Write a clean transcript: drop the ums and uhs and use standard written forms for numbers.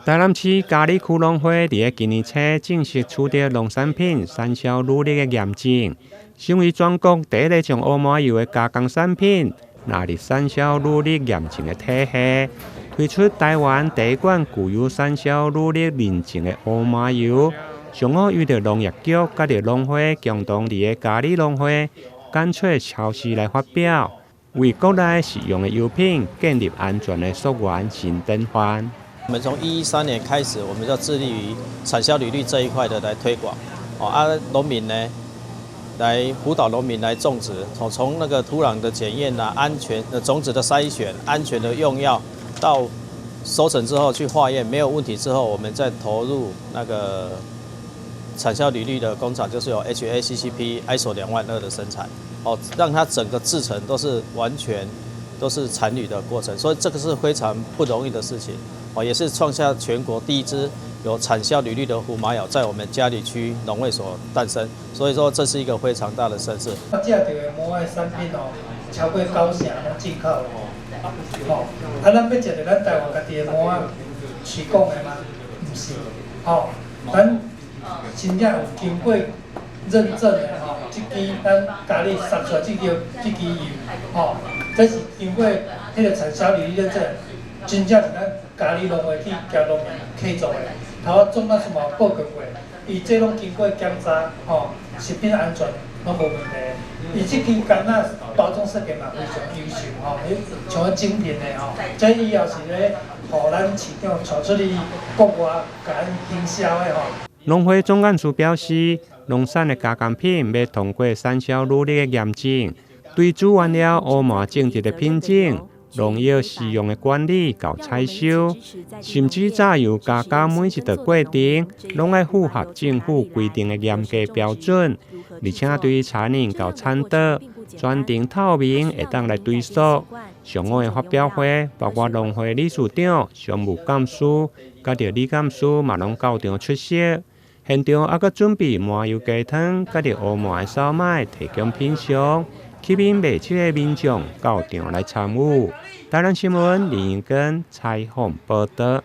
台南市佳里區農會佇咧今年初正式取得農產品產銷履歷的驗證，成為全國第一个將烏麻油的加工產品納入產銷履歷驗證的體系，推出台灣第一款具有產銷履歷認證的烏麻油。上午由著農業局佮著農會共同佇咧佳里農會簡翠超市來發表，為國內食用的油品建立安全的溯源新典範。我們從113年開始，我們就致力於產銷履歷這一塊的來推廣，哦啊，農民呢，來輔導農民來種植，從那個土壤的檢驗啊，安全的種子的篩選，安全的用藥，到收成之後去化驗沒有問題之後，我們再投入那個產銷履歷的工廠，就是有 HACCP ISO 22000的生產，哦，讓它整個製程都是完全都是產履的過程，所以這個是非常不容易的事情。哦，也是創下全國第一支有產銷履歷的胡麻油在我們佳里區農會所誕生，所以說這是一個非常大的盛事。我食著的麻仔產品哦，超過九成攏進口的吼。啊，咱欲食著咱台灣家己的麻仔是講的嗎？毋是，吼，咱真正有經過認證的吼，這支咱佳里殺出來這支油，吼，這是經過彼個產銷履歷認證，真正是咱佳里農會去共農民契作的，頭仔總幹事嘛有報告過，伊這攏經過檢查，吼，食品安全攏無問題。伊這支柑仔包裝設計嘛非常優秀，吼，彼像精品的吼，這以後是咧，予咱市長帶出去國外，共咱行銷的吼。農會總幹事表示，農產的加工品欲通過產銷履歷的驗證，對主原料烏麻種植的品種、農藥使用的管理到採收，甚至榨油加工每一個過程，攏愛符合政府規定的嚴格標準，而且對產量到產地全程透明，會當來追溯。上午的發表會，包括農會理事長、常務幹事，佮著理監事嘛攏到場出席。現場猶閣準備麻油雞湯，佮著烏麻的燒麥提供品嚐，吸引袂少的民眾到場來參與。台南新聞林英根採訪報導。